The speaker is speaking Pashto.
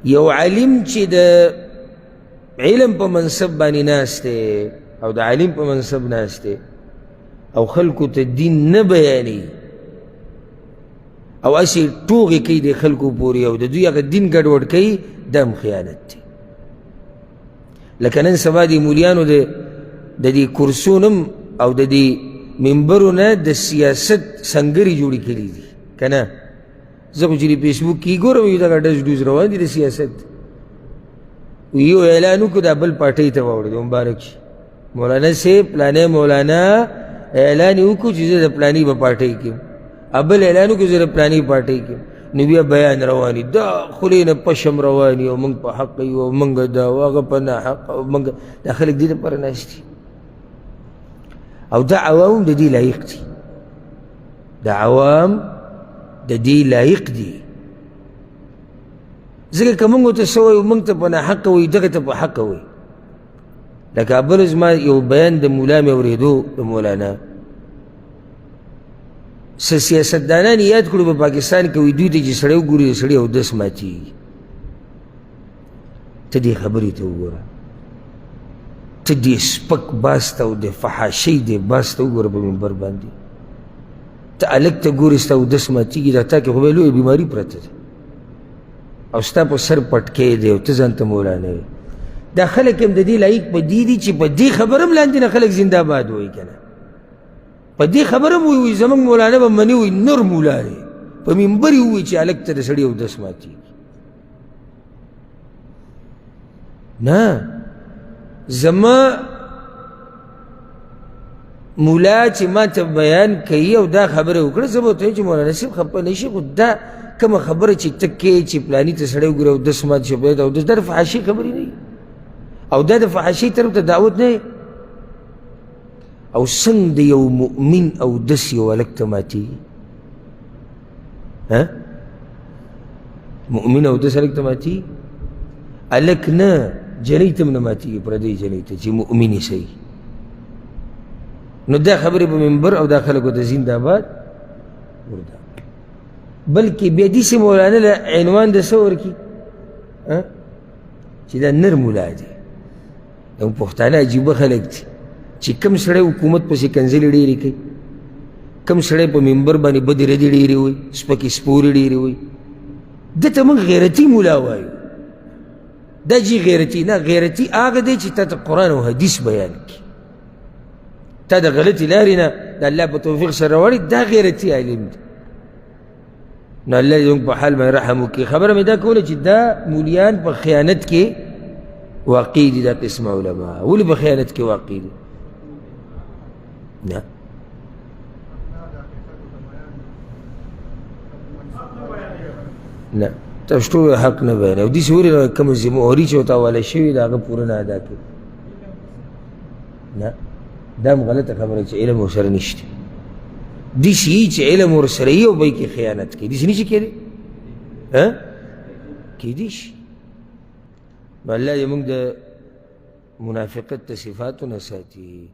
یو عالم چې د علم په منصب باندې ناست دی او د عالم په منصب ناست دی او خلکو ته دین نه بیانوي او هسې ټوغې کوي د خلکو پورې او د دوی هغه دین ګډوډ کوي، دا هم خیانت دی. لکه نن سبا د مولیانو د دې کورسو نم او د دې منبرو نه د سیاست سنګرې جوړې کړي دي که نه؟ زه خو چې د فیسبوک کې ګورم یو دغه ډز ډوز روان دي د سیاست. یو اعلان وکړو دا بل پارټۍ ته واوړېدو، مبارک شي مولانا صاحب پلانی مولانا اعلان یې وکړو چې زه د پلاني په پارټۍ کې یم، بل اعلان وکړو زه د پلاني پارټۍ کې یم. نو بیا بیان روان دي، دا خولې نه پشم روان او موږ په حق یو او موږ دا او هغه په ناحق او موږ دا خلک دې لپاره ناست دي. او دا عوام د دې لایق دي، دا عوام د دې لایق دي، ځکه که موږ ورته څه وایو موږ ته په ناحقه وایي، دغه ته په حقه وایي. لکه بل زما یو بیان د مولا مې اورېدو، د مولانا څه سیاستدانان یې یاد کړو په پاکستان کې، وایي دوی ته چې سړی وګوري د سړي اودس ماتېږي. ته دې خبرې ته وګوره، ته دې سپک باز ته او د فحاشۍ دې باز ته وګوره په منبر باندې، ته هلک ته ګورې ستا اودس ماتېږي، دا تا کې خو به لویه بیماري پرته ده او ستا په سر پټکی دی او ته ځان ته مولانا وې. دا خلک هم د دې لایق په دې دي چې په دې خبره هم لاندې نه خلک زنده آباد وایي که نه، په دې خبره هم وایي زموږ مولانا به مني، وایي نر مولا دی، په منبر یې ووایي چې هلک ته د سړي اودس ماتېږي. نه، زما مولا چې ما ته بیان کوي او دا خبره وکړه، زه به ورته وایم چې مولانا صاحب خفه نه شي، خو دا کومه خبره چې ته کوې چې پلاني ته سړی وګوري اودس مات شي، دا اودس دا د فحاشي خبرې نه او دا د فحاشي طرف ته دعوت نه. او څنګه د یو مؤمن اودس یو هلک ته ماتېږي؟ ها مؤمن اودس هلک ته ماتېږي؟ هلک نه، جنۍ ته هم نه ماتېږي، پردۍ جنۍ ته چې مؤمنې سي. نو دا خبرې په منبر او دا خلکو ته زنده آباد ورده، بلکې بیا داسې مولانا له عنوان د څه ورکړي چې دا نر مولا دی. زموږ پښتانه عجیبه خلک دي چې کوم سړی حکومت پسې کنځلې ډېرې کوي، کوم سړی په منبر باندې بدې ردې ډېرې وایي، سپکې سپورې ډېرې وایي، ده ته موږ غیرتي مولا وایو. دا جی غیرتي نه، غیرتي هغه دی چې تا ته قرآن او حدیث بیان کړي، تا د غلطې لارې نه د الله په توفیق سره راوړي، دا غیرتي عالم دی. نو الله دې زموږ په حال باندې رحم وکړي. خبره مې دا کوله چې دا مولیان په خیانت کې واقع دي، دا قسمه علما ولې په خیانت کې واقع دي؟ نه، نه، تاسو ټول حق نه بیانوي. او داسې ولې کومه ذمهواري چې ورته حواله شوې ده هغه پوره نه ادا کوي؟ نه، دا هم غلطه خبره چې علم ورسره نشته. داسې یي چې علم ورسره یي او به کې خیانت کوي، داسې نشي کېدی؟ کېدی شي. نو الله دې موږ د منافقت د صفاتو نه ساتي.